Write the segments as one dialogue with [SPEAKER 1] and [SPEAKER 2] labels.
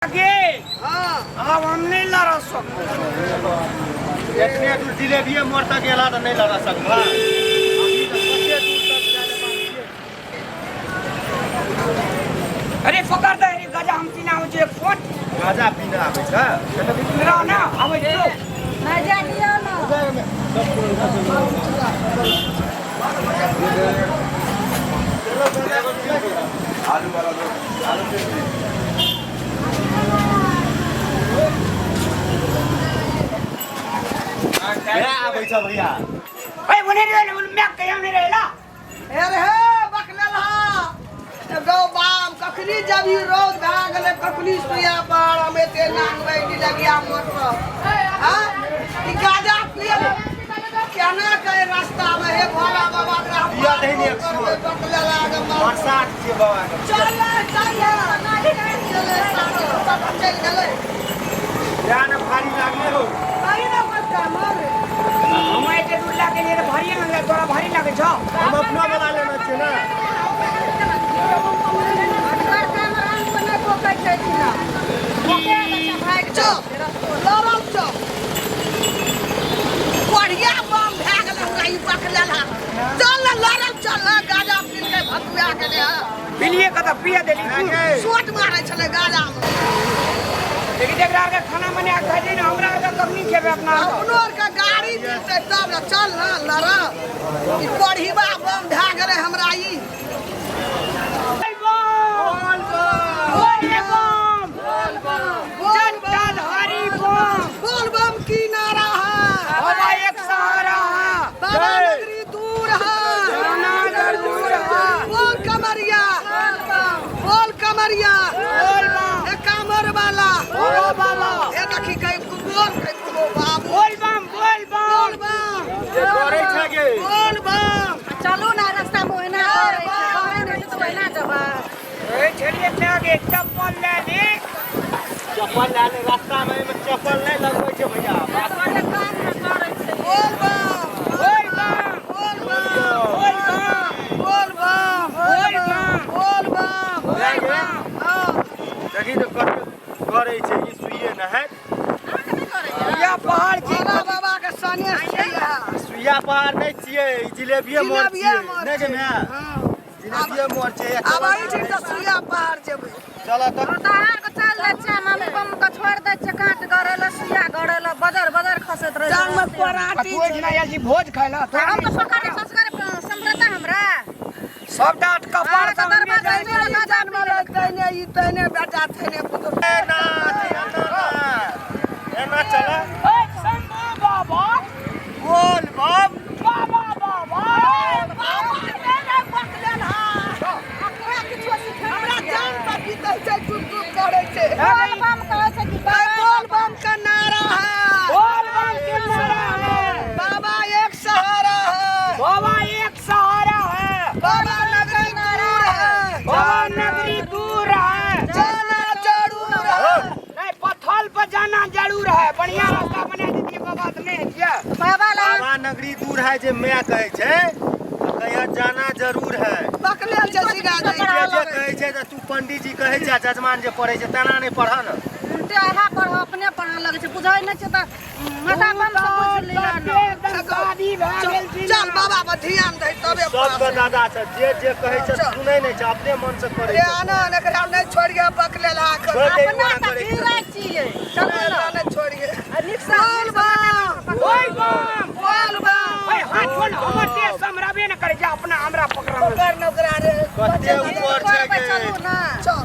[SPEAKER 1] गे।
[SPEAKER 2] हाँ।
[SPEAKER 1] आब हम नहि लड़ सकब।
[SPEAKER 3] एतने दूर जिलेबिये मोड़ तक गेला तऽ नहि लड़ा सकबा।
[SPEAKER 1] अरे पकड़ दे रे गजा, हम पीना होइ छै फोन।
[SPEAKER 3] गाजा पीना आबै छै?
[SPEAKER 1] रह ना, आबै छौ।
[SPEAKER 2] नहि जा दियौ ने।
[SPEAKER 3] आबै छ भैया।
[SPEAKER 1] ए ओने रे, ओने मैं कहियो नहीं रहेला।
[SPEAKER 2] हे रे हे बकलेल हा गौ बाम, कखनी जबी रौद भए गेलै, कखनी सुइया पर हम एते नांगबै जिलेबिया मोटर। हाँ, ई गाजा पिए केना के रास्ता में? हे भोला बाबा, एकरा हम
[SPEAKER 3] पिया दही ने एक
[SPEAKER 2] करबै बकलेल आगे मार।
[SPEAKER 3] बरसात छियै बाबा के।
[SPEAKER 2] चल चल चल, सब चलि गेलै।
[SPEAKER 3] या ने भारी लागले हो।
[SPEAKER 2] कहीं ना बच्चा मारे।
[SPEAKER 1] हम एते दूर लागे लिए तऽ भारी लगे, तोरा भारी लागे छौ?
[SPEAKER 3] हम अपना बना लेना छियै ने।
[SPEAKER 2] चल लड़ल चल, बढ़िया बम भए गेलै हमरा ई बकलेल हा। चल ने लड़ल चल ने, गाजा पी के भतुआ गेलै हा।
[SPEAKER 1] पिलिए कतऽ पिया देली तू?
[SPEAKER 2] चोट मारै छलै गाजामे।
[SPEAKER 1] देखी देख रहा के खाना बना के खाइ छै ने, हमरा आर के कखनी खेबै अपना आर के?
[SPEAKER 2] अपनो आरके गाड़ी मिलतै तब ने। चल ने लड़, ई पढ़ीबा बम भए गेलै हमरा ई।
[SPEAKER 1] बोल बम, बोल बम, जटाधारी बम।
[SPEAKER 2] बोल बम की नारा है?
[SPEAKER 1] बाबा एक सहारा है।
[SPEAKER 2] बाबा नगरी दूर है,
[SPEAKER 1] जाना जरूर है।
[SPEAKER 2] बोल कमरिया, बोल कमरिया।
[SPEAKER 1] बोल बम।
[SPEAKER 2] ए कामर वाला।
[SPEAKER 1] बोलो बाबा।
[SPEAKER 2] ए देखी कहीं बोल कहीं बोलो बाबू।
[SPEAKER 1] बोल बम, बोल बम।
[SPEAKER 2] बोल बम।
[SPEAKER 3] जे डरै छै गे।
[SPEAKER 2] बोल बम।
[SPEAKER 4] चलू ना, रास्ता में ओहिना करै छै, कहै नहि छै तऽ ओहिना जेबै।
[SPEAKER 1] ए छलिए आगे चप्पल ले ली।
[SPEAKER 3] चप्पल लए ले रास्ता मे, एहिमे चप्पल नहि लगबै छै भैया।
[SPEAKER 2] बोल बम।
[SPEAKER 1] बोल बम।
[SPEAKER 2] बोल बम।
[SPEAKER 1] बोल बम।
[SPEAKER 2] बोल बम।
[SPEAKER 1] बोल बम।
[SPEAKER 2] बोल बम।
[SPEAKER 1] बोल बम।
[SPEAKER 2] हाँ।
[SPEAKER 3] देखी तऽ कते करै छै ई सुइए नहायत।
[SPEAKER 1] या पहाड़ छी।
[SPEAKER 2] भोला बाबा के सने छियै।
[SPEAKER 3] सुइया पहाड़ नहि छियै, ई जिलेबिये मोड़
[SPEAKER 2] जिलेबिये
[SPEAKER 3] छियै।
[SPEAKER 2] मोड़
[SPEAKER 3] नहि गे
[SPEAKER 2] छियै।
[SPEAKER 3] माय?
[SPEAKER 2] हाँ।
[SPEAKER 3] जिलेबिये मोड़ छै।
[SPEAKER 2] आब अही छी तऽ सुइया पहाड़ जेबै।
[SPEAKER 3] चल तऽ।
[SPEAKER 4] तहार के चल जाइ छै, मम्मी बम के छोड़ि दै छै, काँट गड़े लए, सुइया गड़े लए, बजर बजर खसैत रहै छै।
[SPEAKER 2] टांग में
[SPEAKER 1] आ
[SPEAKER 2] पराठी।
[SPEAKER 1] तू ओहिठिना आयल छी भोज खाय लए? तोरा
[SPEAKER 4] हम तऽ पकड़ने संस्कार समझता हमरा।
[SPEAKER 1] सबटा कपार
[SPEAKER 4] अहाँके
[SPEAKER 1] सब
[SPEAKER 4] दरबार
[SPEAKER 1] जाइ छै।
[SPEAKER 2] ई जानवर तैने ई तैने बेटा तैने पुतोह।
[SPEAKER 3] एना एना एना चल।
[SPEAKER 1] ए शंभू बाबा।
[SPEAKER 3] बोल बम।
[SPEAKER 1] बाबा बाबा।
[SPEAKER 2] हमरा जान पर बीतै छै, चुप चुप करै छै।
[SPEAKER 4] बोल बम कहै छै कि
[SPEAKER 2] ए
[SPEAKER 4] बाबा।
[SPEAKER 2] बोल बम का नारा है।
[SPEAKER 1] बोल बम के नारा है।
[SPEAKER 2] बाबा एक सहारा है।
[SPEAKER 1] बाबा एक सहारा है।
[SPEAKER 2] बाबा नगरी दूर है।
[SPEAKER 1] बाबा नगरी दूर है,
[SPEAKER 2] जाना जरूर है।
[SPEAKER 1] नहीं, पत्थर पर जाना जरूर है। बढ़िया रास्ता बना दीजिए बाबा, तो नहीं है।
[SPEAKER 4] बाबा ला।
[SPEAKER 3] बाबा नगरी दूर है जे माय कहै छै, तऽ कहिया जाना जरूर है।
[SPEAKER 2] बकलेल छै सीधा
[SPEAKER 3] जे जे कहै छै तऽ तू पंडीजी कहै छै आ जजमान जे पढ़ै छै तेना नहि पढ़ ने।
[SPEAKER 4] उल्टे इएह पढ़, अपने पढ़ऽ लगै छै, बुझै नहि छै तऽ माता बम से बुझि लिअ ने।
[SPEAKER 1] एकदम शादी भए गेल छी।
[SPEAKER 2] चल बाबा पर ध्यान दे तबे
[SPEAKER 3] सबके
[SPEAKER 2] पास।
[SPEAKER 3] दादा छै, जे जे कहै छै
[SPEAKER 2] चल।
[SPEAKER 3] सुनै नहि छै, अपने मन से करै
[SPEAKER 2] रे
[SPEAKER 3] छै।
[SPEAKER 2] आना एकरा नहि छोड़िए बकलेल हा के।
[SPEAKER 3] छोड़ि दे,
[SPEAKER 4] अपना
[SPEAKER 3] ओना
[SPEAKER 4] तऽ
[SPEAKER 3] करै छै।
[SPEAKER 4] गिरै छियै, चलू ने।
[SPEAKER 2] एकरा नहि छोड़िए।
[SPEAKER 4] आ नीकसँ
[SPEAKER 2] बोल बम।
[SPEAKER 1] बोल बम।
[SPEAKER 2] बोल बम।
[SPEAKER 1] ओए हाथ छोड़, हमर देह समराबे न करे, जा अपना हमरा पकड़ा।
[SPEAKER 2] पकड़ नौकरा रे।
[SPEAKER 3] कते ऊपर छै
[SPEAKER 4] पर
[SPEAKER 3] गे।
[SPEAKER 4] चलू ना।
[SPEAKER 2] चल,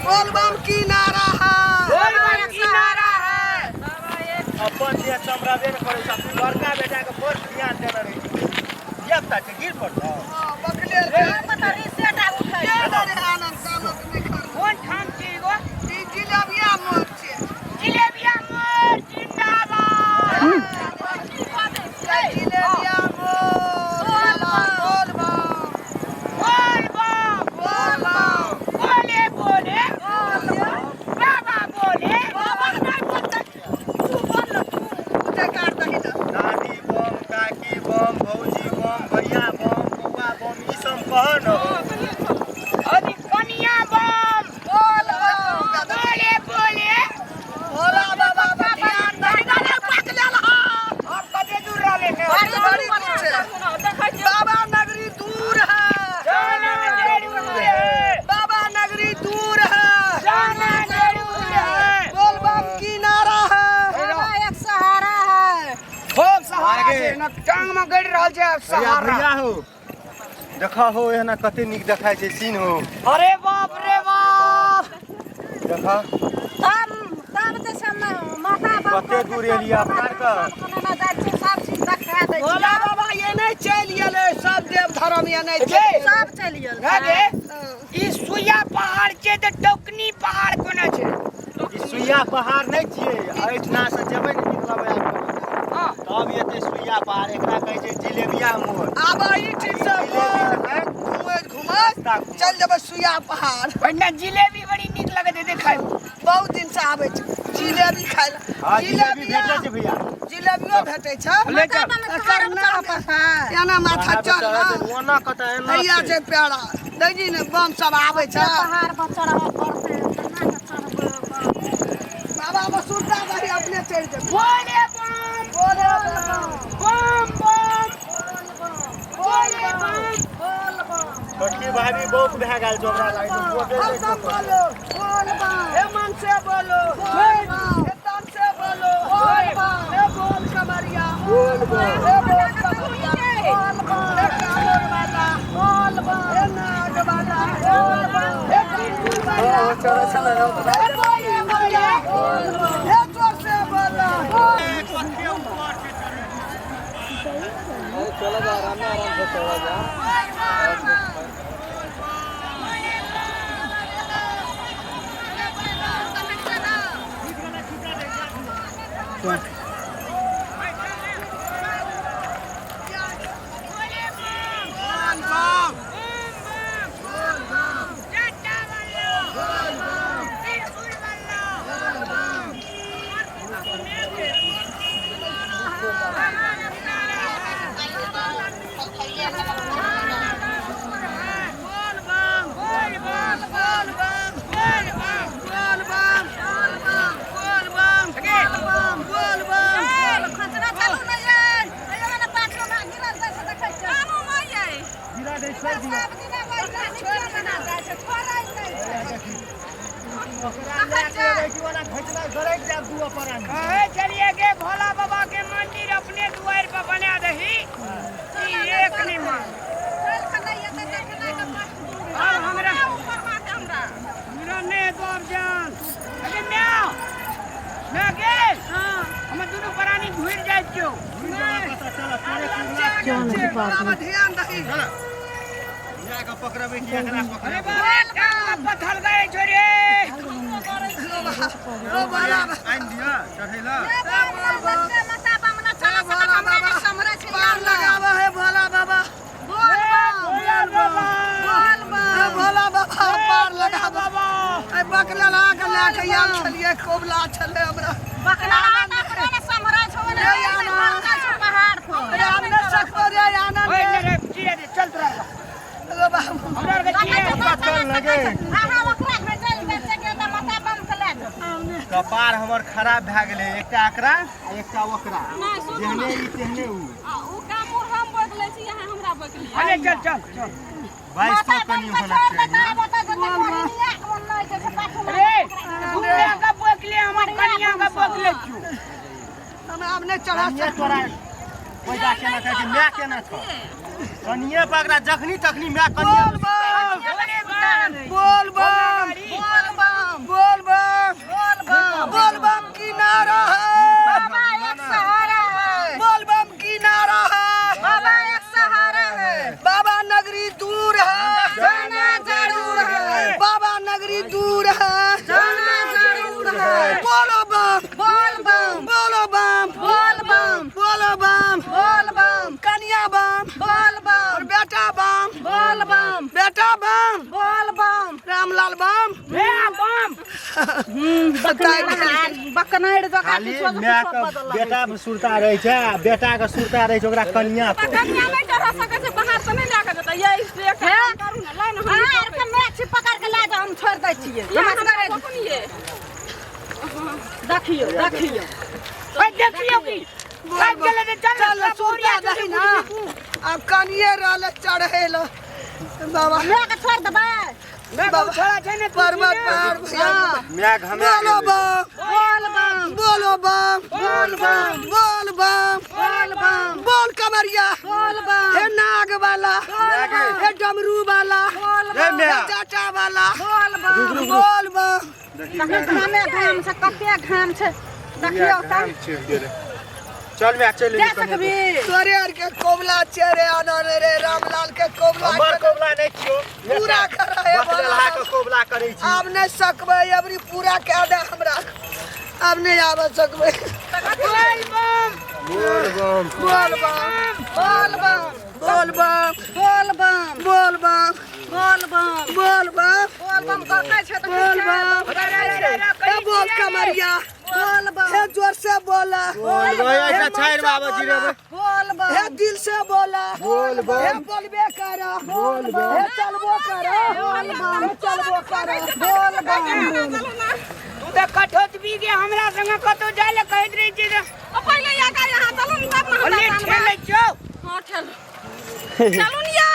[SPEAKER 2] बोल बम की नारा है?
[SPEAKER 1] बोल बम की नारा है?
[SPEAKER 3] अपन देह समराबे ने करै छै, तू बड़का बेटा के बड़ ध्यान देने रहै छै। धिया पुता छै, गिर पड़तौ।
[SPEAKER 2] हाँ, बकलेल छै।
[SPEAKER 4] पता रिसेट आ उठै
[SPEAKER 2] के रे आनंद कामक नहि कर।
[SPEAKER 1] कोन ठाम छी गो?
[SPEAKER 2] ई जिलेबिया मोर छै।
[SPEAKER 1] जिलेबिया मोर जिंदाबाद।
[SPEAKER 2] जिलेबिया मोर बोल बम।
[SPEAKER 1] बोल बम।
[SPEAKER 2] बोल बम।
[SPEAKER 1] बोले बोले बाबा बोले।
[SPEAKER 2] बाबा नहि बोलतै, तू बोल न, तू पूजे काट दही न।
[SPEAKER 3] दादी बम, काकी बम, भौजी बम, भैया बम, बौआ बम, ई सब कह न।
[SPEAKER 1] अभी छै ना टांग में गड़ रहल छै
[SPEAKER 3] भैया
[SPEAKER 1] सहारा।
[SPEAKER 3] भैया हो, देखा हो, एहना कते नीक देखाइ छै सीन हो।
[SPEAKER 1] अरे बाप रे बाप,
[SPEAKER 3] देखा।
[SPEAKER 4] तब तब जे छै ने माता बाप
[SPEAKER 3] कते दूर एलियै अपना आरके?
[SPEAKER 4] सब जाइ छै, सब चीज देखा दै छै।
[SPEAKER 2] भोला बाबा ये नहीं चलि गेलै, सब देव धर्म ये नहीं
[SPEAKER 1] गे।
[SPEAKER 2] चलि
[SPEAKER 4] सब चलि गेल।
[SPEAKER 1] हे गे, ई सुइया पहाड़ छै तऽ टोकनी पहाड़ कोना छै?
[SPEAKER 3] ई सुइया पहाड़ नहि छियै, एहिठिना से जेबै ने निकलबै आगू
[SPEAKER 1] हाँ।
[SPEAKER 3] तब एतै सुइया पहाड़। एकरा कहै छै जिलेबिया मोड़।
[SPEAKER 2] आब ई ठीक से घुमैत घुमैत चलि जेबै सुइया पहाड़।
[SPEAKER 1] पहिने जिलेबी बड़ी नीक लगैत हेतै खाइमे।
[SPEAKER 2] बहुत दिन से आबै छै जिलेबी खाइ लए।
[SPEAKER 3] हाँ, जिलेबी भेटै छै भैया?
[SPEAKER 2] जिलेबियो भेटै छै।
[SPEAKER 1] ले चल।
[SPEAKER 2] एकर नाम एना माथा चढ़
[SPEAKER 3] ओना कतऽ एना
[SPEAKER 2] हैया छै पेड़ा देखी ने, बम सब आबै छै।
[SPEAKER 4] पहाड़ पर चढ़बऽ पड़तै, केना कऽ चढ़बै?
[SPEAKER 2] बाबा बसुरता दही, अपने चढ़ि जेबै।
[SPEAKER 1] बोले बम।
[SPEAKER 2] बोले बम।
[SPEAKER 1] बम बम बोले बम।
[SPEAKER 3] छोटकी भाभी बहुत भए गेल छै, ओकरा लागि
[SPEAKER 2] हम सब बोलो हे, मन से बोलो हे, तन से बोलो हे, बोल कमरिया हे, बोल कमरिया हे, कामर वाला हे, नाग वाला हे, त्रिशूल वाला हे, बोले बोले हे, जोर से बोलो।
[SPEAKER 4] खचरा चलू ने यै, अइयो ने पाछू में गिरल जाइ छै, देखै छियै। आबू नहि यै। सब दिना वही नीचे बना जाइ छै, छोड़ै नहि छै।
[SPEAKER 1] कहे चलिए गे, भोला बाबा के मंदिर अपने दुआर पर बना दही, ई एक नहीं मान।
[SPEAKER 4] चल के नहि एतै देखनाइ के पाछू दूर।
[SPEAKER 1] अब हमरा
[SPEAKER 4] ऊपर बात हमरा।
[SPEAKER 1] हमरा नहीं तो अब जान। अरे म्याओ मैं गे, हम दुनू प्राणी घुर जाइ छियौ।
[SPEAKER 2] बाबा ध्यान दही।
[SPEAKER 3] पकड़बै कि एकरा
[SPEAKER 1] अरे
[SPEAKER 3] पकड़बै?
[SPEAKER 1] बाबा, टांग में पथल गए छो रे।
[SPEAKER 2] ओ भोला बाबा।
[SPEAKER 3] आनि दिअ चढ़ै लए।
[SPEAKER 4] माता बामना चला सका, हमरा नहि सम्हरै छै।
[SPEAKER 2] पार लगाबऽ हे भोला बाबा।
[SPEAKER 4] बोल बम।
[SPEAKER 1] भोला बाबा।
[SPEAKER 4] बोल बम।
[SPEAKER 2] हे भोला बाबा, पार लगाबऽ।
[SPEAKER 1] बाबा।
[SPEAKER 2] एहि बकलेला के लए के आयल छलियै, कोबला छलै हमरा।
[SPEAKER 4] बकला अपना ने सम्हरै छौ ने, भड़कै छौ पहाड़ पर।
[SPEAKER 2] अरे हम नहि सकबो रे आनंद।
[SPEAKER 1] ओए रे, चिड़ै दे, चल तोरा
[SPEAKER 2] रे बाबू।
[SPEAKER 1] हमरा आरके चिड़ै दे।
[SPEAKER 3] चल लगे।
[SPEAKER 4] अहाँ ओकरा भेजल बेचे के तऽ माता बम के लए जाउ।
[SPEAKER 3] कपार हमर खराब भए गेलै, एकटा एकरा आ एकटा ओकरा, जेहने ई तेहने ऊ।
[SPEAKER 5] ओ काम हम बदलै छी, अहाँ हमरा बदली।
[SPEAKER 1] अरे चल चल चल।
[SPEAKER 3] बाइस
[SPEAKER 4] माता
[SPEAKER 3] सौ
[SPEAKER 4] बम
[SPEAKER 3] कनि
[SPEAKER 4] के
[SPEAKER 3] होना
[SPEAKER 4] छोड़ दे
[SPEAKER 3] चाहिए।
[SPEAKER 4] तऽ आब ओतऽ जेतै, कोहिनिया के मोन नहि छै, से पाछू में।
[SPEAKER 1] रे दूरा के बोकले, हमर कनिया के बोकले छौ।
[SPEAKER 2] हम आब नहि चढ़ा
[SPEAKER 3] कनिये
[SPEAKER 2] सकब।
[SPEAKER 3] तोरा पैदा केना छै कि माय केना छौ? कनिये पकड़ा जखनी तखनी माय कनिये।
[SPEAKER 2] बोल बम।
[SPEAKER 1] बोले बम।
[SPEAKER 2] बोल बम।
[SPEAKER 4] बोल बम।
[SPEAKER 2] बोल बम।
[SPEAKER 4] बोल बम।
[SPEAKER 2] बोल बम की नारा है।
[SPEAKER 4] बाबा एक सहारा है।
[SPEAKER 2] बोल बम की नारा है।
[SPEAKER 4] बाबा एक सहारा है।
[SPEAKER 2] बाबा नगरी दूर है,
[SPEAKER 4] जाना जरूर है।
[SPEAKER 2] बाबा नगरी दूर है,
[SPEAKER 4] जाना जरूर है।
[SPEAKER 2] बोलो बम।
[SPEAKER 4] बोल बम।
[SPEAKER 2] बोलो बम।
[SPEAKER 4] बोल बम।
[SPEAKER 2] बोलो बम।
[SPEAKER 4] बोल बम।
[SPEAKER 2] कनिया बम।
[SPEAKER 4] बोल बम।
[SPEAKER 2] और बेटा बम।
[SPEAKER 4] बोल बम।
[SPEAKER 2] बेटा बम।
[SPEAKER 4] बोल बम।
[SPEAKER 2] रामलाल बम।
[SPEAKER 1] रे बम।
[SPEAKER 4] बकनाइर जकाँ
[SPEAKER 3] खाली
[SPEAKER 4] किछो
[SPEAKER 3] माय के बेटा के सुरता रहै छै आ बेटा के सुरता रहै छै ओकरा कनिया पर।
[SPEAKER 5] कनिया नहि चढ़ा सकै छै पहाड़, तऽ नहि लए कऽ जेतै। ये एक काम करू ने, लाइन हम
[SPEAKER 4] अहाँ आरके मैच पकड़ के लए जाउ, हम छोड़ि दै छियै।
[SPEAKER 5] हमरा पकड़िए।
[SPEAKER 4] देखियौ देखियौ।
[SPEAKER 1] ओए देखियौ की सब चले दे, चल।
[SPEAKER 2] चल।
[SPEAKER 1] सब
[SPEAKER 2] सुरता
[SPEAKER 1] ओरिया
[SPEAKER 2] दही ना, आब कनिए रहल चढ़े ल बाबा।
[SPEAKER 4] हमरा के छोड़ देबै?
[SPEAKER 1] बाबा छोड़ा छै ने
[SPEAKER 2] पर्वत पर भैया
[SPEAKER 3] म्या घमे
[SPEAKER 2] बोलो बम
[SPEAKER 4] बोल बम
[SPEAKER 2] बोलो बम
[SPEAKER 4] बोल बम
[SPEAKER 2] बोल बम
[SPEAKER 4] बोल बम
[SPEAKER 2] बोल कमरिया
[SPEAKER 4] बोल बम
[SPEAKER 2] हे नाग वाला हे डमरू वाला
[SPEAKER 4] बोल
[SPEAKER 3] रे
[SPEAKER 2] हे
[SPEAKER 3] म्या
[SPEAKER 2] चाचा वाला
[SPEAKER 4] बोल बम
[SPEAKER 2] बोल बम
[SPEAKER 3] देखी
[SPEAKER 4] घामे घाम छै कते घाम छै देखियौ तऽ
[SPEAKER 3] छिड़ गेलै चल म्या चल
[SPEAKER 4] जा सकबी
[SPEAKER 2] तोरे आर के कोबला चेरे आनन रे रामलाल के कोबला
[SPEAKER 3] हमर कोबला नहि छियो
[SPEAKER 2] पूरा करा है
[SPEAKER 3] बकलेलहा के कोबला करै छी
[SPEAKER 2] आब नहीं सकबै अबरी पूरा कए दे हमरा आब नहीं आबे सकबै
[SPEAKER 1] बोल बम
[SPEAKER 3] बोल बम
[SPEAKER 2] बोल बम
[SPEAKER 4] बोल बम
[SPEAKER 2] बोल बम
[SPEAKER 4] बोल बम
[SPEAKER 2] बोल बम
[SPEAKER 4] बोल बम
[SPEAKER 2] बोल बम
[SPEAKER 4] बोल बम करते छै तऽ
[SPEAKER 2] बोल बम ए बोल कमरिया
[SPEAKER 4] बोल बम
[SPEAKER 2] हे जोर से बोला
[SPEAKER 3] बोल बम ऐसा छाड़ि बाबा जी रे
[SPEAKER 4] बोल बम
[SPEAKER 2] हे दिल से बोला
[SPEAKER 3] बोल बम।
[SPEAKER 2] हे बोलबे करा बोल बम हे चलबो करा
[SPEAKER 4] बोल बम।
[SPEAKER 2] हे चलबो करा
[SPEAKER 4] बोल बम
[SPEAKER 1] तू तऽ कठोत भी गे हमरा संगे कतौ जाय लए कहैत रहै छी जे
[SPEAKER 5] ओ पहिले या का यहाँ चलू ने तब ने
[SPEAKER 1] ओले
[SPEAKER 5] हमरा
[SPEAKER 1] ठेलै छौ
[SPEAKER 5] हां ठेल चलू ने यै